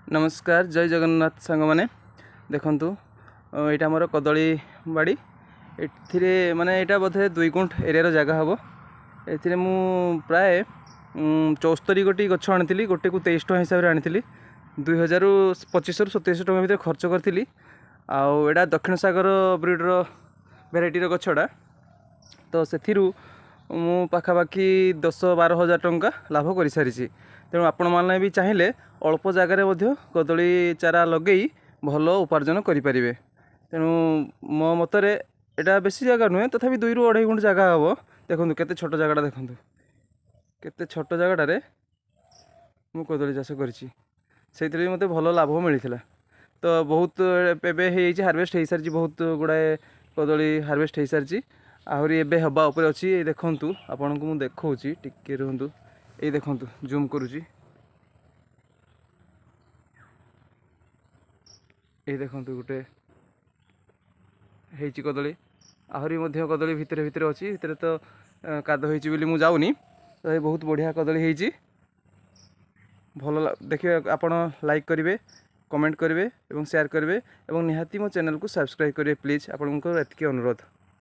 ନମସ୍କାର, ଜୟ ଜଗନ୍ନାଥ ସାଙ୍ଗମାନେ। ଦେଖନ୍ତୁ, ଏଇଟା ଆମର କଦଳୀ ବାଡ଼ି। ଏଥିରେ ମାନେ ଏଇଟା ବୋଧେ 2 ଗୁଣ୍ଠ ଏରିଆର ଜାଗା ହେବ। ଏଥିରେ ମୁଁ ପ୍ରାୟ 74 ଗୋଟି ଗଛ ଆଣିଥିଲି। ଗୋଟେକୁ 23 ଟଙ୍କା ହିସାବରେ ଆଣିଥିଲି। 2000ରୁ 25ରୁ 2700 ଟଙ୍କା ଭିତରେ ଖର୍ଚ୍ଚ କରିଥିଲି। ଆଉ ଏଇଟା ଦକ୍ଷିଣ ସାଗର ବ୍ରିଡ଼ର ଭେରାଇଟିର ଗଛଟା। ତ ସେଥିରୁ ମୁଁ ପାଖାପାଖି 10 12 ହଜାର ଟଙ୍କା ଲାଭ କରିସାରିଛି। ତେଣୁ ଆପଣମାନେ ବି ଚାହିଁଲେ ଅଳ୍ପ ଜାଗାରେ ମଧ୍ୟ କଦଳୀ ଚାରା ଲଗେଇ ଭଲ ଉପାର୍ଜନ କରିପାରିବେ। ତେଣୁ ମୋ ମତରେ ଏଇଟା ବେଶୀ ଜାଗା ନୁହେଁ, ତଥାପି 2ରୁ ଅଢ଼େଇ ଗୁଣ୍ଠ ଜାଗା ହେବ। ଦେଖନ୍ତୁ କେତେ ଛୋଟ ଜାଗାଟା, ଦେଖନ୍ତୁ କେତେ ଛୋଟ ଜାଗାଟାରେ ମୁଁ କଦଳୀ ଚାଷ କରିଛି। ସେଇଥିରେ ବି ମୋତେ ଭଲ ଲାଭ ମିଳିଥିଲା। ତ ବହୁତ ଏବେ ହେଇଯାଇଛି, ହାରଭେଷ୍ଟ ହେଇସାରିଛି, ବହୁତ ଗୁଡ଼ାଏ କଦଳୀ ହାରଭେଷ୍ଟ ହେଇସାରିଛି, ଆହୁରି ଏବେ ହେବା ଉପରେ ଅଛି। ଏଇ ଦେଖନ୍ତୁ, ଆପଣଙ୍କୁ ମୁଁ ଦେଖାଉଛି, ଟିକେ ରୁହନ୍ତୁ। ଏଇ ଦେଖନ୍ତୁ, ଜୁମ୍ କରୁଛି। ଏଇ ଦେଖନ୍ତୁ, ଗୋଟେ ହେଇଛି କଦଳୀ। ଆହୁରି ମଧ୍ୟ କଦଳୀ ଭିତରେ ଭିତରେ ଅଛି। ଭିତରେ ତ କାଦ ହେଇଛି ବୋଲି ମୁଁ ଯାଉନି। ତ ଏ ବହୁତ ବଢ଼ିଆ କଦଳୀ ହେଇଛି। ଭଲ ଦେଖିବେ ଆପଣ, ଲାଇକ୍ କରିବେ, କମେଣ୍ଟ କରିବେ ଏବଂ ସେୟାର କରିବେ ଏବଂ ନିହାତି ମୋ ଚ୍ୟାନେଲକୁ ସବସ୍କ୍ରାଇବ୍ କରିବେ ପ୍ଲିଜ୍। ଆପଣଙ୍କର ଏତିକି ଅନୁରୋଧ।